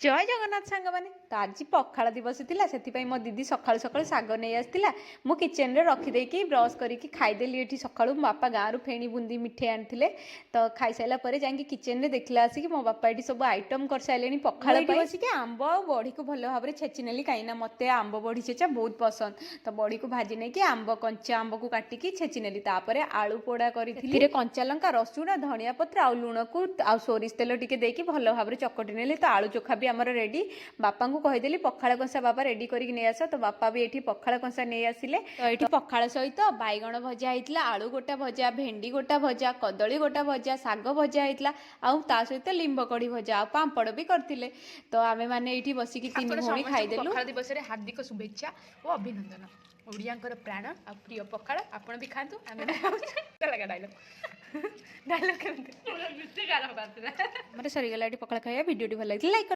ଜୟ ଜଗନ୍ନାଥ ସାଙ୍ଗମାନେ। ତ ଆଜି ପଖାଳ ଦିବସ ଥିଲା, ସେଥିପାଇଁ ମୋ ଦିଦି ସକାଳୁ ସକାଳୁ ଶାଗ ନେଇ ଆସିଥିଲା। ମୁଁ କିଚେନରେ ରଖିଦେଇକି ବ୍ରସ୍ କରିକି ଖାଇଦେଲି ଏଠି ସକାଳୁ। ମୋ ବାପା ଗାଁରୁ ଫେଣି ବୁନ୍ଦି ମିଠେଇ ଆଣିଥିଲେ। ତ ଖାଇସାରିଲା ପରେ ଯାଇକି କିଚେନରେ ଦେଖିଲା ଆସିକି ମୋ ବାପା ଏଠି ସବୁ ଆଇଟମ୍ କରିସାରିଲେଣି ପଖାଳ ପାଇଁ। ବସିକି ଆମ୍ବ ଆଉ ବଢ଼ିକୁ ଭଲ ଭାବରେ ଛେଚି ନେଲି, କାହିଁକିନା ମୋତେ ଆମ୍ବ ବଢ଼ି ଛେଚା ବହୁତ ପସନ୍ଦ। ତ ବଢ଼ିକୁ ଭାଜି ନେଇକି ଆମ୍ବ, କଞ୍ଚା ଆମ୍ବକୁ କାଟିକି ଛେଚି ନେଲି। ତାପରେ ଆଳୁ ପୋଡ଼ା କରିଥିଲି। ଏଥିରେ କଞ୍ଚା ଲଙ୍କା, ରସୁଣ, ଧନିଆ ପତ୍ର ଆଉ ଲୁଣକୁ ଆଉ ସୋରିଷ ତେଲ ଟିକେ ଦେଇକି ଭଲ ଭାବରେ ଚକଟି ନେଲି। ତ ଆଳୁ ଚୋଖା ବି ଆମର ରେଡ଼ି। ବାପାଙ୍କୁ କହିଦେଲି, ପଖାଳ କଂସା ବାବା ରେଡ଼ି କରିକି ନେଇ ଆସ। ତ ବାପା ବି ଏଠି ପଖାଳ କଂସା ନେଇ ଆସିଲେ। ତ ଏଠି ପଖାଳ ସହିତ ବାଇଗଣ ଭଜା ହେଇଥିଲା, ଆଳୁ ଗୋଟା ଭଜା, ଭେଣ୍ଡି ଗୋଟା ଭଜା, କଦଳୀ ଗୋଟା ଭଜା, ଶାଗ ଭଜା ହେଇଥିଲା ଆଉ ତା ସହିତ ଲିମ୍ବ କଢ଼ି ଭଜା ଆଉ ପାମ୍ପଡ଼ ବି କରିଥିଲେ। ତ ଆମେ ମାନେ ଏଇଠି ବସିକି ତିନି ଆପଣ ଭଉଣୀ ସମସ୍ତଙ୍କୁ ଖାଇଦେଲୁ। ପଖାଳ ଦିବସରେ ହାର୍ଦ୍ଦିକ ଶୁଭେଚ୍ଛା ଓ ଅଭିନନ୍ଦନ। ଓଡ଼ିଆଙ୍କର ପ୍ରାଣ ଆଉ ପ୍ରିୟ ପଖାଳ, ଆପଣ ବି ଖାଆନ୍ତୁ, ଆମେ ବି ଖାଉଛୁ। ଡାଇଲଗ ଡାଇଲଗ କେମିତି ଆମର ସରିଗଲା ଏଠି ପଖାଳ ଖାଇବା। ଭିଡ଼ିଓଟି ଭଲ ଲାଗିଥିଲା ଲାଇକ୍